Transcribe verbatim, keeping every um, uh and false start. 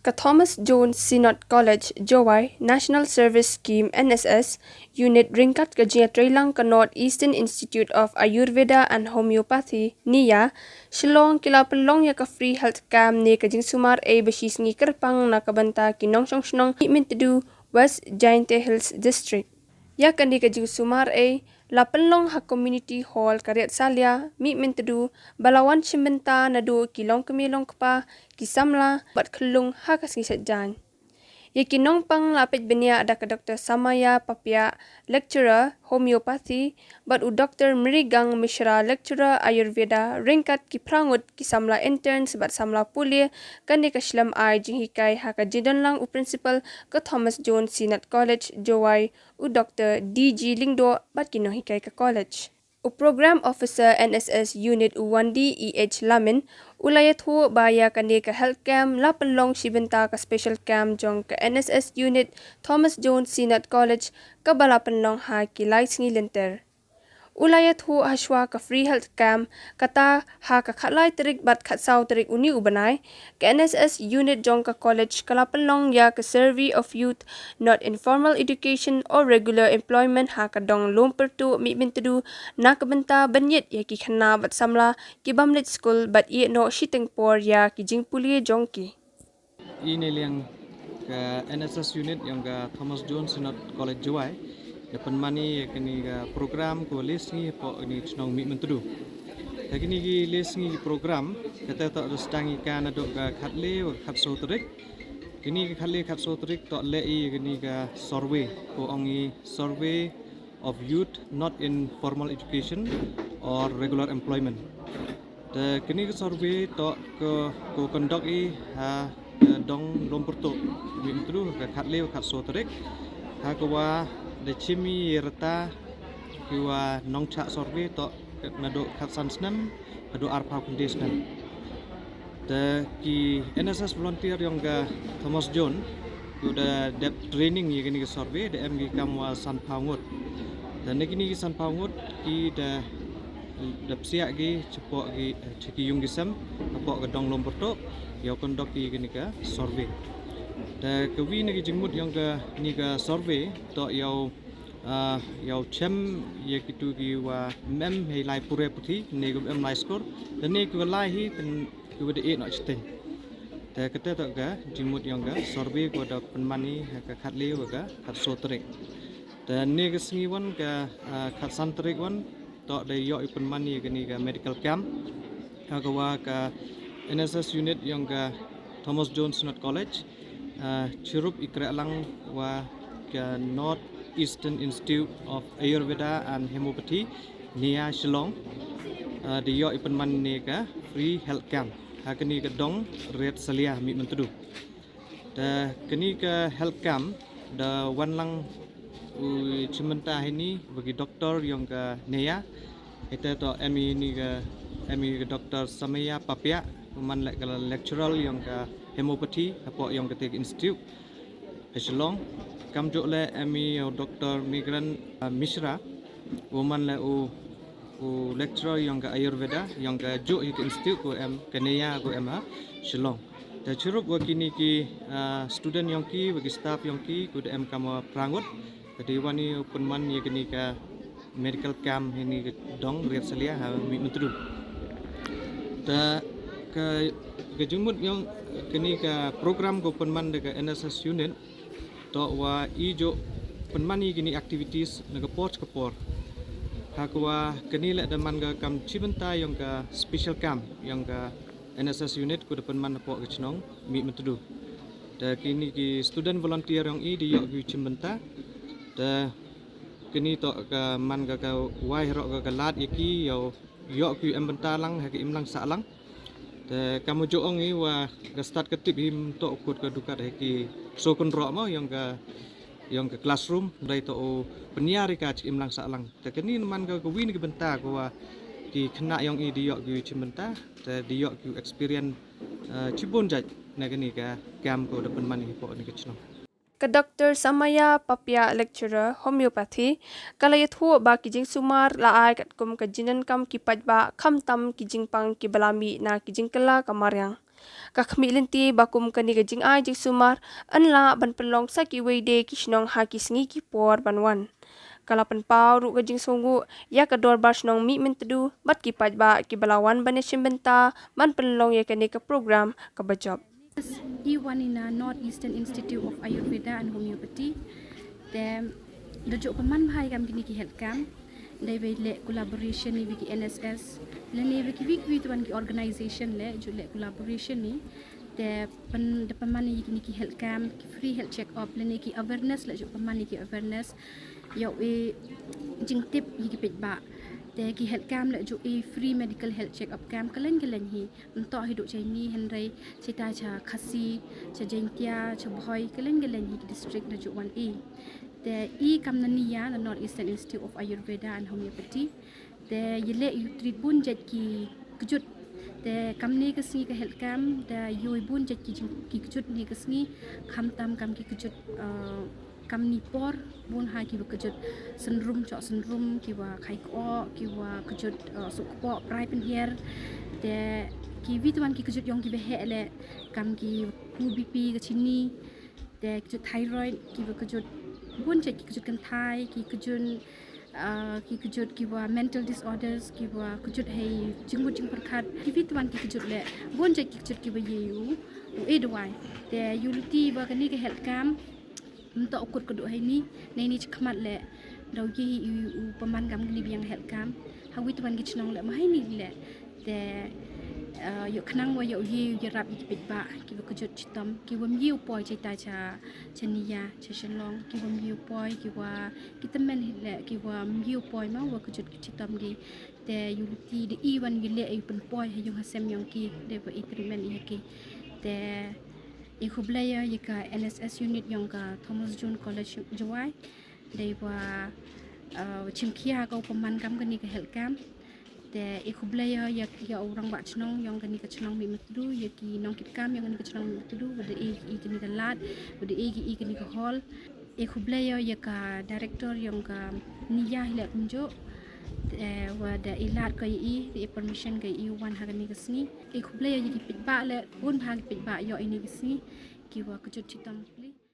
Ka Thomas Jones Synod College, Jowai, National Service Scheme, N S S, unit ryngkat ka jingïatreilang ka North Eastern Institute of Ayurveda and Homeopathy, NEAYA, Shillong ki la pynlong ïa ka free health camp ne ka jingsumar ei ba shi sngi kyrpang na ka bynta ki nongshong shnong Mihmyntdu, West Jaintia Hills District. Ïa kane ka jingsumar ei la pynlong ha Community Hall ka Riatsalia, Mihmyntdu, ba la wan shim bynta naduh ki longkmie longkpa, ki samla bad khyllung ha ka sngi Saitjaiñ. Ïa ki nongpang la peit bniah da ka Doctor Samaya Papiah, Lecturer Homeopathy, bad u Doctor Mrigang Mishra, Lecturer Ayurveda, ryngkat ki phra ngut ki samla interns bad samla pule kane ka shlem ai jinghikai ha ka jingdonlang u Principal ka Thomas Jones Synod College, Jowai, u Doctor D G Lyngdoh bad ki nonghikai ka college. U Program Officer N S S Unit u Wandi E H Lamin u la ïathuh ba ïa kane ka health camp la pynlong shi bynta ka special camp jong ka N S S Unit Thomas Jones Synod College kaba la pynlong ha ki lai sngi lynter. U la ïathuh ha shuwa ka free health camp kata ha ka khatlai tarik bad khatsaw tarik une u bnai, ka N S S unit jong ka college ka la pynlong ïa ka survey of youth not in formal education or regular employment ha ka dong Lumpyrtuh, Mihmyntdu, na ka bynta ban ïit ïa ki khynnah bad samla ki bym leit skul bad ïehnoh shiteng por ïa ki jingpule jong ki. I ne liang ka N S S unit jong ka Thomas Jones Synod College Jowai, ka pynman ïa kane ka program kaba lai sngi hapoh kane ka shnong Mihmyntdu. Ka kine ki lai sngi ki program, kata toh da sdang ïa ka naduh ka khatlai wa khatsaw tarik. Kine ka khatlai khatsaw tarik toh leh ïa kane ka survey, ko ong i survey of youth not in formal education or regular employment. Te kane ka survey toh ko, ko conduct i ha, eh, dong Lumpyrtuh, Mihmyntdu, ka khatlai wa khatsaw tarik. Ha kaba da shim i rta ki wa nongshah survey toh naduh khatsan snem haduh arphew khyndai snem. Te ki N S S volunteer jong ka Thomas Jones, ki da dep training ïa kane ka survey, da em ki kam wa sanphew ngut. Te na kine ki sanphew ngut, ki da, da psiah ki shapoh ki, eh, sha ki ïung ki sem hapoh ka dong Lumpyrtuh, ïa u conduct ïa kane ka survey. Te kawi na ki jingmut jong kane ka survey toh ïa u, ah, ïa u shem ïa kitu ki wa ym em hei lai pule puthi ne ki wa ym lai skur, te ne ki wa lai hi, te ki wa da ïehnoh shiteng. Te kata toh ka jingmut jong ka survey kaba da pynman i ha ka khatlai wa ka khatsaw tarik. Te ne ka sngi wan ka, ah, khatsan tarik wan toh da ïoh i pynman ïa kane ka medical camp ha kaba ka N S S unit jong ka Thomas Jones Synod College, ah, chirup i kreh lang wa ka North Eastern Institute of Ayurveda and Homeopathy, NEAYA, Shillong, ah, da ïoh i pynman ïa kane ka free health camp ha kane ka dong Riatsalia, Mihmyntdu. Te kane ka health camp da wan lang u shim bynta hangne wa ki doctor jong ka NEAYA. Ita toh em i ni ka, em i ka Doctor Samaya Papiah, u man leh ka lecturer jong ka homeopathy hapoh jong kata ka institute ha Shillong. Kamjooh leh em i u Doctor Migran, ah, Mishra, u man leh u, u lecturer jong ka Ayurveda jong ka juh hi ka institute ko em ka NEAYA ko em ha Shillong. Te chirup wa kine ki, ah, student jong ki, wa ki staff jong ki, ko da em kam wa phra ngut. Te da wan i u pynman ïa kane ka medical camp hangne ka dong Riatsalia ha Mihmyntdu. Te ka, ka jingmut jong kane ka program ko pynman da ka N S S unit, toh wa i juh pynman ïa kine activities na ka por sha ka por. Ha kaba kane leh da man ka kam shim bynta jong ka special camp jong ka N S S unit ko da pynman hapoh ka shnong Mihmyntdu. Te kine ki student volunteer jong i da ïoh ki shim bynta. Te kane toh ka man ka, ka wai haroh ka, ka lad ïa ki ïoh, ïoh ki em bynta lang ha ka imlang sahlang. Te kam u juh ong i wa ka start ka tip hi mynta u kut ka dukat ha ki shu kynroh mo jong ka, jong ka classroom, dei toh u pynïar ïa ka sha ka imlang sahlang. Te kane man ka, kawi na ki bynta ko wa ki khynnah jong i da ïoh ki shim bynta, te da ïoh ki experience, eh, shibun jait na kane ka camp ko da pynman hapoh kane ka shnong. Ka Doctor Samaya Papiah, Lecturer Homeopathy, ka la ïathuh ba ki jingsumar la ai katkum ka jingdonkam ki paidbah, khamtam ki jingpang kiba la mih na ki jingkylla ka mariang. Ka khmih lynti ba kum kane ka jingai jingsumar yn lah ban pynlong sa kiwei de ki shnong ha ki sngi ki por ban wan. Ka la pynpaw ruh ka jingsngewnguh ïa ka dorbar shnong Mihmyntdu bad ki paidbah kiba la wan ban ïashim bynta ban pynlong ïa kane ka program kaba jop. I wan ina North Eastern Institute of Ayurveda and Homeopathy. Te da ju pynman bha ïa kam kine ki health camp. Dei ba leh collaboration ïa ki N S S lane ïa ki wi ki wi tuan ki organization leh ju leh collaboration ni. Te pyn da pynman ïa kine ki health camp, ki free health check up lane ki awareness leh ju pynman ïa ki awareness. Ïa u i jingtip ïa ki paidbah. Te ki health camp leh ju i free medical health check up camp kylleng kylleng hi. Ym toh hi duh cha ini hynrei chita cha Khasi, cha Jaintia, cha Bhoi, kylleng kylleng hi ki district da ju wan i. Te i kam na NIAH, na North Eastern Institute of Ayurveda and Homeopathy. Te i leh i treat bun jait ki kjut. Te kam ne ka sngi ka health camp da i bun jait ki jing ki kjut ne ka sngi. Kham tam kam ki kjut, uh, kam ni por bun ha kiwa kjut synrum chok synrum, kiwa khai kok, kiwa kjut, uh, suk kpok prai pynhiar. Te ki wi tuan ki kjut yong kiwa heh leh kam ki u B P ka chini. Te kjut thyroid, kiwa kjut bun jait ki kjut kynthai, ki kjut, uh, ki kjut kiwa mental disorders, kiwa kjut hei jingmut jingpyrkhat, ki wi tuan ki kjut leh bun jait ki kjut kiwa i u, u e dawai. Te i luti ba kane ka health camp ym toh u kut ka duh ha ini, na ini chi khmat leh da u i u pynman kam kane biang health camp ha wi tuan ki chnong leh ma ha ini leh. Te, uh, ïoh khnang wa ïoh i u ïarap ïa ki paidbah kiwa kjut chitom, kiwa ym i u poi chita cha, cha NIAH, cha Shillong, kiwa ym i u poi, kiwa ki tymmen hi leh kiwa ym i u poi ma wa kjut chitom ki. Te i luti da i wan i leh i pynpoi ha yung ha sem yong ki, dei wa i treatment ïa ki. Te i khublei ïa ka N S S unit yong ka Thomas Jones College Jowai. Dei wa, uh, chimkhia ka u pynman kam kane ka health camp. Te i khublei ïa, ïa, ïa u rangbah chnong yong kane ka chnong Mihmyntdu, ïa ki nongkitkam yong kane ka chnong Mihmyntdu, wa da e ki i kane ka lad, wa da e ki i kane ka hall. I khublei ïa, ïa ka director yong ka NIAH hi leh kumjuh. Te wa da e lad ka i, da e permission ka i wan ha kane ka sngi. I khublei ïa, ïa ki paidbah leh bun bha ki paidbah ïoh ine ka sngi. Kiwa kjut chitom.